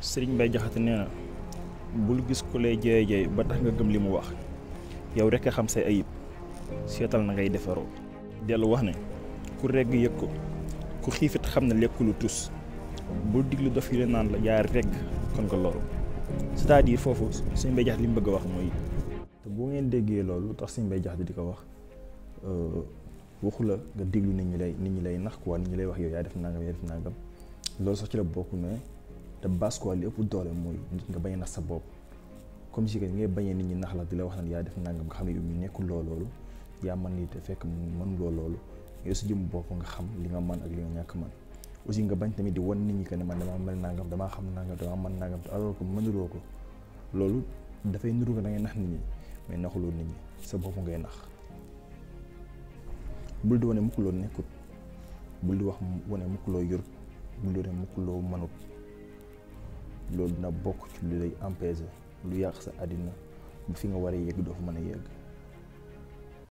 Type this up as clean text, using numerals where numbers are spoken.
Sëriñ Mbay Jaxate nee na bul gis ku lay jeey ba tax nga gëm li mu wax yow rek a xam say ayib seetal na ngay defaroo. dellu wax ne ku regg yëg ko ku xiifit xam ne lekk lu tus bul diglu dof yi la naan la yaa regg kon nga loru. c'est-à-dire foofu Sëriñ Mbay Jaxate li mu bëgg a wax mooy. te boo ngeen déggee loolu tax Sëriñ Mbay Jaxate di ko wax waxu la nga déglu nit ñi lay nax quoi nit ñi lay wax yow yaa def nangam loolu sax ci la bokk ne te base quoi li ëpp doole mooy nit nga bañ a nax sa bopp comme si que ngay bañee nit ñi nax la di la wax naan yaa def nangam nga xam ne yow mi nekkul loolu yaa mën lii te fekk mën loolu yow si jëm bopp nga xam li nga mën ak li nga ñàkk mën aussi nga bañ tamit di wan nit ñi que ne man damaa mel nangam damaa xam nangam damaa mën nangam te alors que mënuloo ko loolu dafay nuru ko da ngay nax nit ñi mais naxuloo nit ñi sa bopp ngay nax bul di wane mukk loo nekkut bul di wax wane mukk loo yorut bul di wane mukk loo mënut loolu dina bokk ci lu lay empêcher lu yàq sa àddina bu fi nga war a yegg doo fa mën a yegg.